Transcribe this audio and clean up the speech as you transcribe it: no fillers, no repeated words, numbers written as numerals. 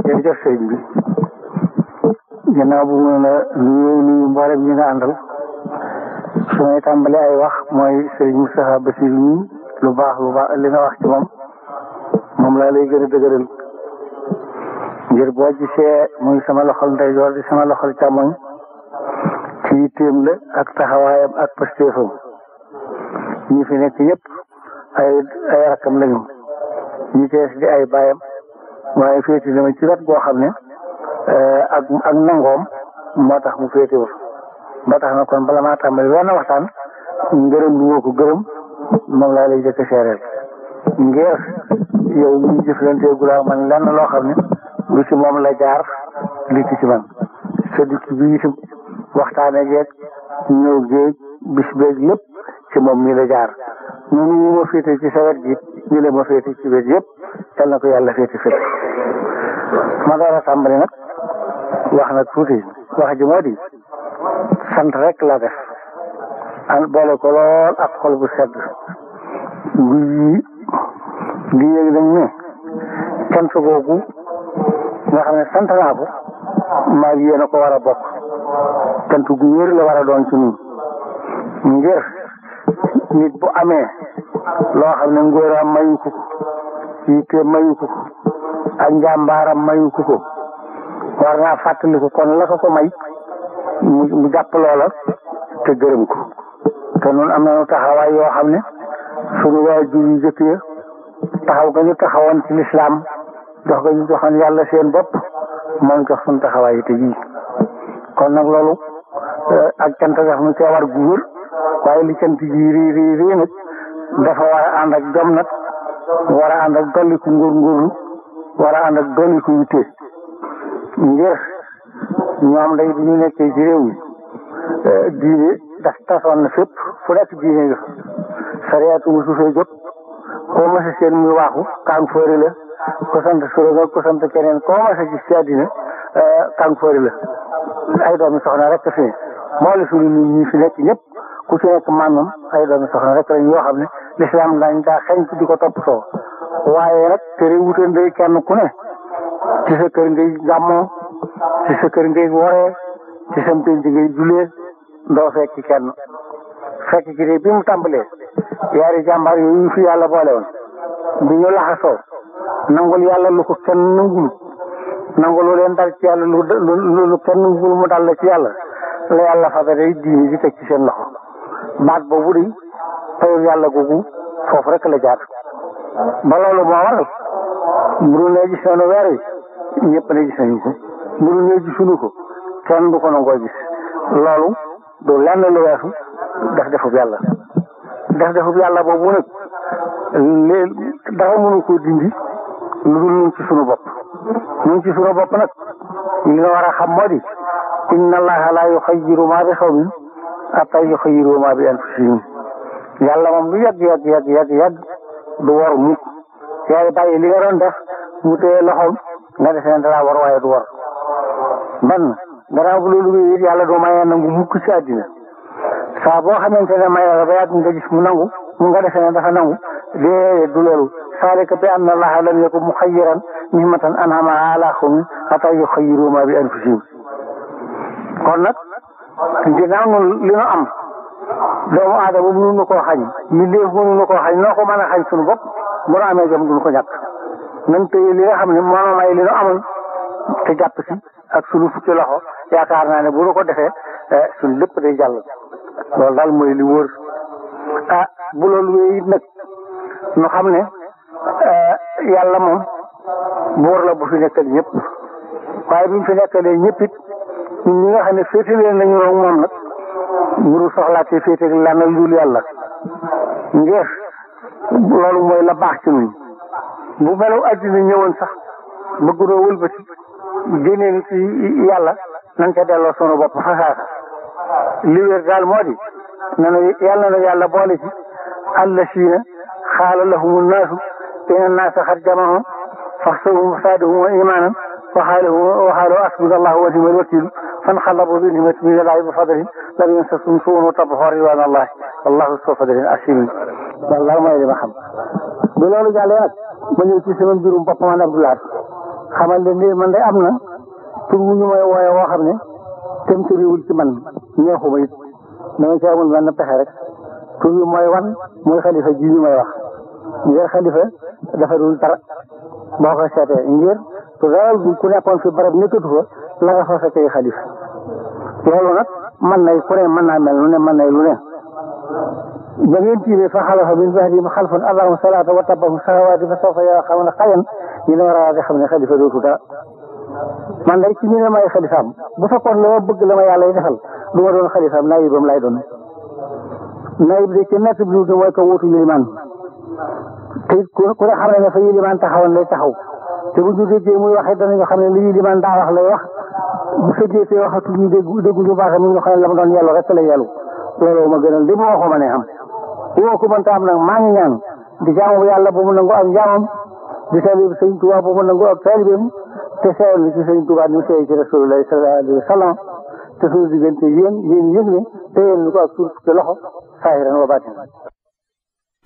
jërëjëf sëriñ bi ginnaaw bu mu la nuyu mboolem ñi nga àndal su may tàmbali ay wax mooy sëriñ Moustapha Bassirou ñi lu baax li nga wax ci moom laa lay gën a dëgëral ngir boo gisee muy sama loxol ndeyjoor di sama loxol càmmoñ ci yitteem la ak taxawaayam ak pastéefam ñi fi nekk ñëpp ay rakkam lañu ñi tees di ay baayam waaye féeti dama ci wet goo xam ne ak nangoom moo tax mu féeti wut ba tax na kon bala maa tàmbali wenn waxtaan ngërëm lu woo ko gërëm moom laa lay jëkk seereel ngir yow ñu jëflanteegulaa man lenn loo xam ne lu ci moom la jaar li ci man sa dikk bi itam waxtaane geeg ñëw géeg bis beeg lépp ci moom mi la jaar ñun ñu ma féete ci sa wet gi ñu la ma féete ci wet yëpp yal na ko yàlla féete féete ma door a tàmbali nag wax nag tuuti wax ji moo di sant rek la def boole ko lool ak xol bu sedd guy di yéeg dañ ne cant googu nga xam ne sant naa ko maa ngi yéen a ko war a bokk cant gu wér la war a doon ci ñun ngir nit bu amee loo xam ne ngóoraam mayu ko yitte mayu ko ak njàmbaaram mayu ko war naa fàttaliku kon la ko may mu jàpp loola te gërëm ko te nun am nañu taxawaay yoo xam ne suñu waajur yu jëkk ya taxaw ga ñu taxawoon ci lislaam jox ga ñu joxoon yàlla seen bopp moom jox suñu taxawaay yi te ji kon nag loolu ak cant daf mu cee war gu wër waaye li cant ji rii nag dafa war a ànd ak jom nag war a ànd ak dolliku ngóorgóorlu war a ànd ak dolliku yitte ngir ñoom day bi ñu nekkee ci réew mi diine daf tasoon na fépp fu nekk diine nga sariyaatu mu suufee jot koo masa seen muy waaxu kaan foori la ko sant suróga ko sant keneen koo masa gis ci àddina kaan foori la ay doomi soxna rek fi ne moo la suñu nit ñi fi nekk ñëpp ku ci nekk maamam ay doomi soxna rek lañ yoo xam ne lislaam dañ daa xeñ di ko toppatoo waaye nag te réewutoon day kenn ku ne ci sa kër ngay gàmmoo ci sa kër ngay woree ci sa penc ngay julee doo fekk kenn fekk ci de bi mu tàmbalee yaari jàmbaar yooyu fi yàlla boole woon bi ñu laxasoo nangul yàlla lu ko kenn nangul nangul leen dal ci yàlla lu kenn nangul mu dal la ci yàlla la yàlla fa day diine di teg ci seen loxo baat boobu de payu yàlla googu foofu rek la jaar ba loolu moo waral mburu ne gis nañu weer wi ñëpp ne gis nañu ko mburu ne gisuñu ko kenn du ko nangoo gis loolu du lenn lu weesu defub yàlla boobu nag léegi dafa mënu koo dindi lu dul ñun ci sunu bopp nag li nga war a xam moo di inna allaha la yuxayyiru ma bi xawmin hatta yuxayyiru ma bi anfusihim yàlla moom lu yàgg du war mukk yaay bàyyi li nga doon def mu téye loxoom nga defe ne dalaa war waaye du war man gannaaw bu loolu wéy it yàlla doo mayee nangu mukk ci àddina saa boo xamante ne may la ba yàgg nga gis mu nangu mu nga defe ne dafa nangu déedéet du loolu saalika bi anna allaha lam yakun muxayyiran nihmatan an'amaha ala qawmin hatta yuxayyiru ma bi anfusihim kon nag ginnaaw nun li nu am doomu aadama mënuñu koo xañ mbindeef mënuñu koo xañ noo ko mën a xañ suñu bopp bu nu amee jom duñu ko ñàkk nan téye li nga xam ne moo may li nu amoon te jàpp ci ak suñu fukki loxo yaakaar naa ne bu nu ko defee suñu lépp day jàll loolu daal mooy li wóor bu loolu wéy it nag nu xam ne yàlla moom buur la bu fi nekkal ñëpp waaye bi mu fi nekkalee ñëpp it ñun ñi nga xam ne féetale nañu roog moom nag buru soxlaatee féete lan ak dul yàlla ngir loolu mooy la baax ci ñun bu melaw addina ñëwoon sax bëgg doo wëlbati génnee ni ci yàlla nañ ca delloo sunu bopp fasaasa li wér daal moo di yàlla na yàlla boole ci allasiina xaala lahumu naasu inna naasa xad jama'u faxshawhum fazaadahum iimaanan wa qaalu hasbunallahu wa ni'mal wakiil fanqalabu bi ni'matin minallaahi wa fadlin lam yamsashum suu'un wattaba'u ridwaanallaahi wallaahu zu fadlin aziim loolu mooy li ma xam. bi loolu jàllee nag ma ñëw ci sama mbirum bopp man Abdou Lahad xamal leen ni man day am na tur wu ñu may wooye woo xam ne tem turiwul ci man neexuma it dama ci amul benn pexe rek tur bi mooy wan mooy xalifa ji ñu may wax ngir xalifa dafa dul dara boo ko seetee ngir daal bu ku nekkoon fi barab nekkatu fa la nga fa fekkee xalifa loolu nag mën nay ku ne mën naa mel lu ne mën nay lu ne ba ngeen tiimee fa xalafa min ba'dihim xalfun adaa'u salaata wa taba'u shahawaati fa sawfa yalqawna xayyan yéen a war a xam ne xalifa dootu dara man day ci ñu ne may xalifaam bu fekkoon la ma bëgg la ma yàlla yi defal du ma doon xalifaam naayibam lay doon naayib de ci natt bi mooy ko wuutu yilimaan te ku ne xam ne fa yilimaan taxawoon lay taxaw te bu ñu déggee muy waxee danañu xam ne li yilimaan daa wax lay wax bu fekkee te waxatu ñu dégguñu baax mi ñu xam ne la ma doon yellu rek la yellu loolu ma gënal li ma waxoo ma ne xam woo ko mënta am nag maa ngi ñaan di jaamu yàlla ba mu nangu ak jaamam di talib sëñ Tuubaa ba mu nangu ak taalibeem te seeyal ci sëñ Tuubaa ni mu seey ci Rasulullahi sallallahu alayhi wa sallam te suñu diggante yéen yëg ne te yéen ko ak suuf ci loxo saahiran wa baatin